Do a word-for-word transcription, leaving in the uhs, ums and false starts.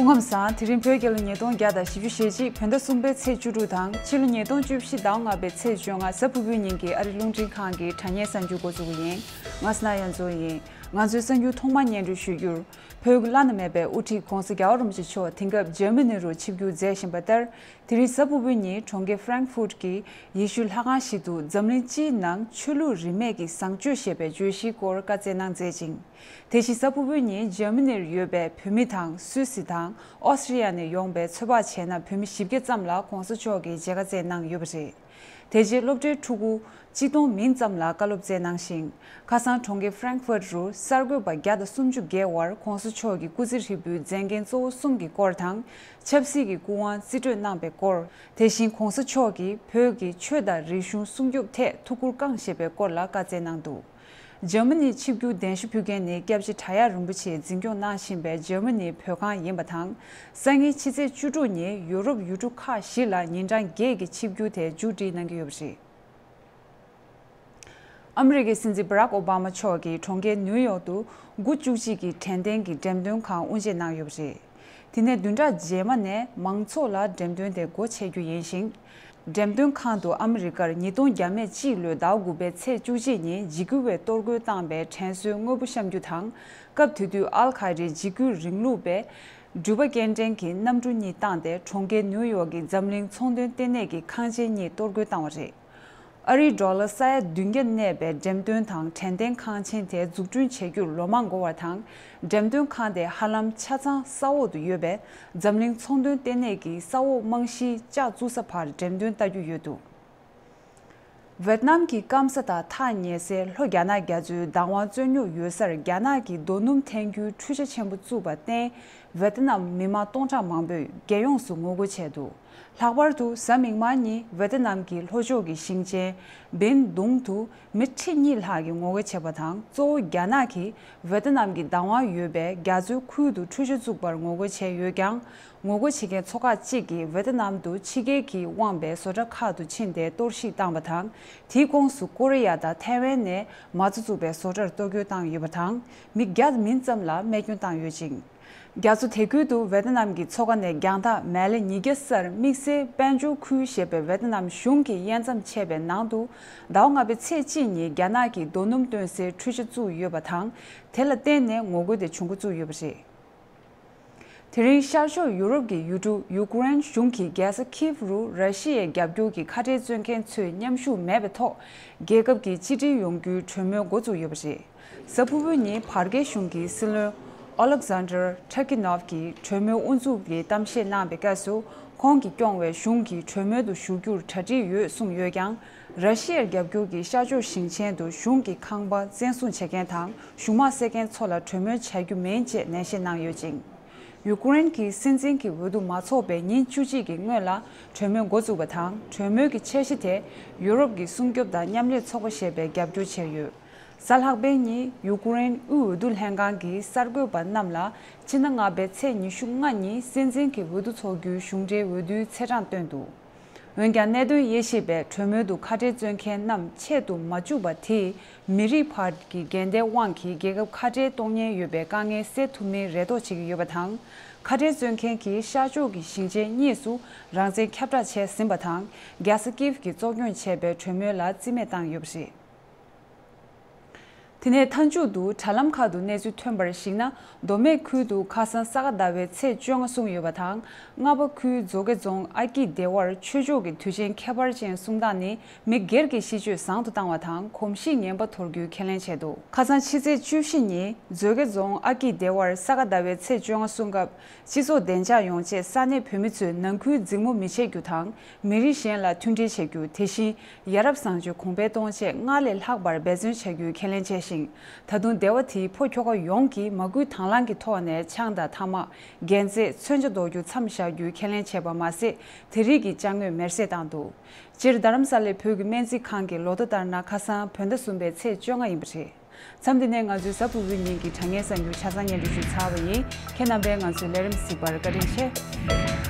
སྐུ་ཁམས་བཟང་། དེ་རིང་བོད་རྒྱལ་ལོ་ཉིས་སྟོང་བརྒྱ་དང་བཞི་བཅུ་ཞེ་གཅིག་བོད་ཟླ་གསུམ་པའི་ཚེས་བཅུ་དྲུག་དང་ཕྱི་ལོ་ཉིས་སྟོང་བཅུ་བཞི་ཟླ་ལྔ་པའི་ཚེས་བཅོ་ལྔ་གཟའ་ཕུར་བུའི་ཉིན་གྱི་ཨ་རི་རླུང་འཕྲིན་ཁང་གི་དྲ་བརྙན་གསར་འགྱུར་འགོ་འཛུགས་ཀྱི་ཡིན། ང་སྣ་ཡོན་ཚོ་ཡིན། ང་ཚོའི་གསར་འགྱུར་ཐོག་མར་སྙན་སྒྲོན་ཞུ་རྒྱུར། བོད་ཀྱི་བླ་ན་མེད་པའི་དབུ་ཁྲིད་༧གོང་ས་༧རྒྱལ་བ་རིན་པོ་ཆེ་མཆོག་དེང་སྐབས་འཇར་མ་ནི་རུ་ཆིབས་བསྒྱུར་མཛད་བཞིན་པ་ལྟར། དེ་རིང་གཟའ་ཕུར་བུའི་ཉིན་གྲོང་ཁྱེར་ཧྥ་རན་ཧྥུར་གྱི་ཡེ་ཤུའི་ལྷ་ཁང་ཞིག་ཏུ་འཛམ་གླིང་སྤྱིའི་ནང་ཆོས་ལུགས་རིས་མེད་ཀྱི་བཟང་སྤྱོད་ཞེས་པའི་བརྗོད་གཞིའི་སྐོར་བཀའ་སྩལ་གནང་མཛད་ཅིང་། དེ་བཞིན་གཟའ་ཕུར་བུའི་ཉིན་འཇར་མ་ནིར་ཡོད་པའི་བོད་མི་དང་སུད་སི་དང་ཨོ་སི་ཀྲི་ཡ་ནས་ཡོང་པའི་ཚོད་དཔག་བྱས་ན་བོད་མི་བཞི་བརྒྱ་ཙམ་ལ་༧གོང་ས་མཆོག་གིས་མཇལ་ཁ་བསྩལ་གནང་ཡོད་པ་རེད། དེ་རྗེས་སློབ་གྲྭའི་ཕྲུ་གུ་གཅིག་སྟོང་མིན་ཙམ་ལ་བཀའ་སློབ་སྩལ་གནང་ཞིང་། ཁ་སང་གྲོང་ཁྱེར་ཧྥ་རན་ཧྥུར་རུ་གསར་འགོད་པ་བརྒྱ་དང་སུམ་ཅུ་བརྒལ་བར་༧གོང་ས་མཆོག་གི་སྐུ་ཚེ་ཧྲིལ་པོའི་མཛད་འགན་གཙོ་བོ་གསུམ་གྱི་སྐོར་དང་། ཆབ་སྲིད་ཀྱི་སྐུ་དབང་རྩིས་སྤྲོད་གནང་པའི་སྐོར། དེ་བཞིན་༧གོང་ས་མཆོག་གིས་བོད་ཀྱི་ཆོས་དང་རིག་གཞུང་སྲུང་སྐྱོབ་ཐད་ཐུགས་ཁུར་བསྐངས་ཞེས་པའི་སྐོར་ལ་བཀའ་སྩལ་གནང་འདུག་འཇར་མ་ནིའི་ཆིབས་བསྒྱུར་གདན་ཞུ་ཕུལ་མཁན་ནི་སྐྱབས་རྗེ་བྲག་གཡབ་རིན་པོ་ཆེས་འཛིན་སྐྱོང་གནང་བཞིན་པའི་འཇར་མ་ནིའི་བོད་ཁང་ཡིན་པ་དང་། སང་ཉིན་ཕྱི་ཚེས་བཅུ་དྲུག་ཉིན་ཡུ་རོབ་ཡུལ་གྲུ་ཁག་བཞི་ལ་ཉིན་གྲངས་བརྒྱད་ཀྱི་ཆིབས་བསྒྱུར་དེ་མཇུག་སྒྲིལ་གནང་གི་ཡོད་པ་རེད། ཨ་མི་རི་ཀའི་སྲིད་འཛིན་བྷ་རག་ཨོ་བྷ་མ་མཆོག་གིས་གྲོང་ཁྱེར་ནིའུ་ཡོག་ཏུ་དགུ་བཅུ་གཅིག་གི་དྲན་རྟེན་གྱི་འགྲེམས་སྟོན་ཁང་དབུ་འབྱེད་གནང་ཡོད་པ་རེད། དེ་ནས་བདུན་ཕྲག་རྗེས་མ་ནས་མང་ཚོགས་ལ་འགྲེམས་སྟོན་དེ་སྒོ་ཕྱེ་རྒྱུ་ཡིན་ཞིང་། འགྲེམས་སྟོན་ཁང་དུ་ཨ་མི་རི་ཀར་ཉིས་སྟོང་བརྒྱ་མེད་གཅིག་ལོའི་ཟླ་དགུ་པའི་ཚེས་བཅུ་གཅིག་ཉིན་འཇིགས་སྐུལ་བས་གཏོར་རྒོལ་བཏང་པའི་དྲན་གསོའི་དངོས་པོ་བཤམས་རྒྱུ་དང་། སྐབས་དེ་དུས་ཨལ་ཁ་ཡེ་ཏའི་འཇིགས་སྐུལ་རིང་ལུགས་པས་འགྲུལ་པ་སྐྱེལ་འདྲེན་གྱི་གནམ་གྲུ་གཉིས་བཏང་སྟེ་གྲོང་ཁྱེར་ནིའུ་ཡོག་གི་འཛམ་གླིང་ཚོང་དོན་ལྟེ་གནས་ཀྱི་ཁང་ཆེན་གཉིས་གཏོར་རྒོལ་བཏང་བ་རེད། ཨ་རིའི་ཌོ་ལར་ས་ཡ་བདུན་བརྒྱ་གནས་པའི་འགྲེམས་སྟོན་དང་དྲན་རྟེན་ཁང་ཆེན་དེ་འཛུགས་སྐྲུན་བྱེད་རྒྱུར་ལོ་མང་འགོར་བ་དང་། འགྲེམས་སྟོན་ཁང་དེ་ཧ་ལམ་ཆ་ཚང་ས་འོག་ཏུ་ཡོད་པས། འཛམ་གླིང་ཚོང་དོན་ལྟེ་གནས་ཀྱི་ས་འོག་རྨང་གཞིའི་ལྕགས་བཙུགས་ས་བར་འགྲེམས་སྟོན་ལྟ་རྒྱུ་ཡོད་འདུག་ཝེ་ཏི་ནམ་གྱི་སྐམ་ས་དང་ཐག་ཉེ་སའི་ལྷོ་རྒྱ་ནག་རྒྱ་མཚོའི་བདག་དབང་རྩོད་རྙོག་ཡོད་སར་རྒྱ་ནག་གིས་རྡོ་སྣུམ་འཐེན་རྒྱུའི་འཕྲུལ་ཆ་ཆེན་པོ་བཙུགས་པར་བརྟེན། ཝེ་ཏི་ནམ་མི་མང་སྟོང་ཕྲག་མང་པོས་རྒྱལ་ཡོངས་སུ་ངོ་རྒོལ་བྱས་འདུག་ལྷག་པར་དུ་གཟའ་མིག་དམར་ཉིན་ཝེ་ཏི་ནམ་གྱི་ལྷོ་ཕྱོགས་ཀྱི་ཞིང་ཆེན་བིན་དུང་དུ་མི་ཁྲི་གཉིས་ལྷག་གིས་ངོ་རྒོལ་བྱས་པ་དང་། གཙོ་བོ་རྒྱ་ནག་གིས་ཝེ་ཏི་ནམ་གྱི་བདག་དབང་ཡོད་པའི་རྒྱ་མཚོའི་ཁུལ་དུ་འཕྲུལ་ཆ་བཙུགས་པར་ངོ་རྒོལ་བྱས་ཡོད་ཀྱང་། ངོ་རྒོལ་བྱེད་མཁན་ཚོ་ཁག་ཅིག་གིས་ཝེ་ཏི་ནམ་དུ་ཕྱི་རྒྱལ་གྱིས་དབང་བའི་བཟོ་གྲྭ་ཁག་ཏུ་ཕྱིན་ཏེ་གཏོར་བཤིག་བཏང་བ་དང་། དེའི་ཁོངས་སུ་ཀོ་རི་ཡ་དང་ཐའེ་ཝན་ནས་མ་རྩ་བཙུགས་པའི་བཟོ་གྲྭར་གཏོར་རྒོལ་བཏང་ཡོད་པ་དང་། མི་བརྒྱ་མིན་ཙམ་ལ་རྨས་སྐྱོན་བཏང་ཡོད་ཅིང་། རྒྱ་མཚོ་དེ་ཁུལ་དུ་ཝེ་ཏི་ནམ་གྱི་མཚོ་ཁ་ནས་རྒྱང་ཐག་མེལ་ལེ་ཉིས་བརྒྱ་སར་དམིགས་བསལ་དཔལ་འབྱོར་ཁུལ་ཞེས་པའི་ཝེ་ཏི་ནམ་གཞུང་གི་དབྱེ་མཚམས་ཕྱེ་བའི་ནང་དུ། ཟླ་བ་ལྔ་པའི་ཚེས་གཅིག་ཉིན་རྒྱ་ནག་གིས་རྡོ་སྣུམ་བཏོན་སའི་འཕྲུལ་ཆ་བཙུགས་ཡོད་པ་དང་། དེ་ལ་བརྟེན་ནས་ངོ་རྒོལ་དེ་བྱུང་འགོ་བཙུགས་ཡོད་པ་རེད། དེ་རིང་ཤར་ཕྱོགས་ཡུ་རོབ་ཀྱི་ཡུལ་གྲུ་ཡུ་ཀེ་རེན་གཞུང་གིས་རྒྱལ་ས་ཁིབ་རུ་ར་ཤི་ཡའི་རྒྱབ་སྐྱོར་གྱི་ཁ་བྲལ་རྩོད་མཁན་ཚོས་མཉམ་ཞུགས་མེད་པའི་ཐོག་རྒྱལ་ཁབ་ཀྱི་གཅིག་སྒྲིལ་ཡོང་རྒྱུའི་གྲོས་མོལ་འགོ་བཙུགས་ཡོད་པ་རེད། གཟའ་ཕུར་བུ་ཉིན་བར་བརྒལ་གཞུང་གི་སྲིད་བློན་ཨོ་ལེག་ཟན་ཌར་ཁྲ་ཀི་ནོབ་ཀྱིས་གྲོས་མོལ་དབུ་འཛུགས་ཀྱི་གཏམ་བཤད་གནང་བའི་སྐབས་སུ། ཁོང་གིས་སྐྱོང་བའི་གཞུང་གིས་གྲོས་མོལ་དུ་ཞུགས་རྒྱུར་གྲ་སྒྲིག་ཡོད་གསུངས་ཡོད་ཀྱང་། ར་ཤི་ཡར་རྒྱབ་སྐྱོར་གྱི་ཤར་ཕྱོགས་ཞིང་ཆེན་དུ་གཞུང་གི་ཁང་པ་བཙན་བཟུང་བྱེད་མཁན་དང་གཞུང་དམག་བསད་མཁན་ཚོ་ལ་གྲོས་མོལ་བྱ་རྒྱུ་མིན་ཅེས་ནན་བཤད་གནང་ཡོད་ཅིང་། ཡུ་ཀེ་རེན་གྱི་སྲིད་འཛིན་གྱི་འོས་བསྡུ་མ་ཚོགས་པའི་ཉིན་བཅུ་གཅིག་གི་སྔོན་ལ་གྲོས་མོལ་འགོ་བཙུགས་པ་དང་། གྲོས་མོལ་གྱི་འཆར་གཞི་དེ་ཡུ་རོབ་ཀྱི་སྲུང་སྐྱོབ་དང་མཉམ་ལས་ཚོགས་པ་ཞེས་པས་རྒྱབ་སྐྱོར་བྱས་ཡོད། གཟའ་ལྷག་པའི་ཉིན་ཡུ་ཀེ་རེན་དབུས་འོས་བསྡུ་ལྷན་ཁང་གིས་གསར་འགོད་པ་རྣམས་ལ། ཕྱི་ཟླ་ལྔ་པའི་ཚེས་ཉི་ཤུ་ལྔ་ཉིན་སྲིད་འཛིན་གྱི་འོས་བསྡུ་འཚོགས་རྒྱུའི་གཞུང་འབྲེལ་འོས་བསྡུའི་ཚེས་གྲངས་བཏོན་འདུག་འོན་ཀྱང་གནད་དོན་དབྱེ་ཞིབ་པས་གྲོས་མོལ་དུ་ཁ་བྲལ་རྩོད་མཁན་རྣམས་ཆེད་དུ་མ་བཅུག་པ་དེས། མི་རིགས་བར་གྱི་འགལ་ཟླའི་དབང་གིས་རྒྱལ་ཁབ་ཁ་བྲལ་གཏོང་ཉེན་ཡོད་པའི་དཀའ་ངལ་སེལ་ཐུབ་མིན་རེ་དོགས་བྱེད་ཀྱི་ཡོད་པ་དང་། ཁ་བྲལ་རྩོད་མཁན་གྱིས་ཤར་ཕྱོགས་ཀྱི་ཞིང་ཆེན་གཉིས་སུ་རང་བཙན་ཁྱབ་བསྒྲགས་བྱས་ཟིན་པ་དང་། རྒྱལ་ས་ཀིབ་ཀྱིས་གཙོ་སྐྱོང་བྱས་པའི་གྲོས་མོལ་ལ་རྩིས་མེད་བཏང་ཡོད་པ་རེད། དེ་ནས་མཐའ་མཇུག་ཏུ་དྲ་ལམ་ཁག་ཏུ་གནས་ཚུལ་ཐོན་པར་གཞིགས་ན། མདོ་སྨད་ཁུལ་དུ་ཁ་སང་ས་ག་ཟླ་བའི་ཚེས་བཅོ་ལྔ་སྲུང་ཡོད་པ་དང་། རྔ་པ་ཁུལ་མཛོ་དགེ་རྫོང་ཨ་སྐྱིད་སྡེ་བར་ཆོས་ཕྱོགས་ཀྱི་དུས་ཆེན་ཁྱད་པར་ཅན་སྲུང་སྟངས་ནི། མི་སྒེར་གྱི་གཤིས་སྤྱོད་བཟང་དུ་བཏང་བ་དང་། གོམས་གཤིས་ངན་པ་དོར་རྒྱུའི་ཁས་ལེན་བྱས་འདུག་ཁ་སང་ཕྱི་ཚེས་བཅུ་བཞི་ཉིན་མཛོད་དགེ་རྫོང་ཨ་སྐྱིད་སྡེ་བར་ས་ག་ཟླ་བའི་ཚེས་བཅོ་ལྔ་སྲུང་སྐབས། སྤྱི་ཚོགས་བདེ་འཇགས་ཡོང་ཆེད་ས་གནས་བོད་མི་ཚོས་ནང་ཁུལ་འཛིང་མོ་མི་བྱེད་རྒྱུ་དང་། མི་རིགས་གཞན་ལ་མཐུན་སྒྲིལ་བྱེད་རྒྱུ། དེ་བཞིན་ཡ་རབས་བཟང་སྤྱོད་གོང་འཕེལ་གཏོང་ཆེད་སྔར་ལས་ལྷག་པར་འབད་བརྩོན་བྱ་རྒྱུའི་ཁས་ལེན་བྱས་ཤིང་། ད་དུང་སྡེ་བ་དེའི་ཕོ་ཁྱོ་ག་ཡོངས་ཀྱིས་མ་སྐུལ་དང་བླངས་ཀྱི་ཐོག་ནས་ཆང་དང་ཐ་མག་རྒྱན་རྩེད། མཚོན་ཆ་འདོགས་རྒྱུ་མཚམས་བཞག་རྒྱུའི་ཁས་ལེན་བྱས་པ་མ་ཟད། དེ་རིགས་ཀྱི་ཅ་དངོས་མེར་སྲེག་བཏང་འདུག་སྤྱིར་རྡ་རམ་ས་ལའི་བོད་ཀྱི་སྨན་རྩིས་ཁང་གི་ལོ་ཐོ་ལྟར་ན། ཁ་སང་བོད་ཟླ་གསུམ་པའི་ཚེས་བཅོ་ལྔ་ཡིན་པ་རེད། མཚམས་འདི་ནས་ང་ཚོའི་གཟའ་ཕུར་བུའི་ཉིན་གྱི་དྲ་བརྙན་གསར་འགྱུར་ཆ་ཚང་སྙན་སྒྲོན་ཞུས་ཚར་བ་ཡིན། ཁྱེད་རྣམ་པས་ང་ཚོའི་ལས་རིམ་གཟིགས་པར་བཀའ་དྲིན་ཆེ།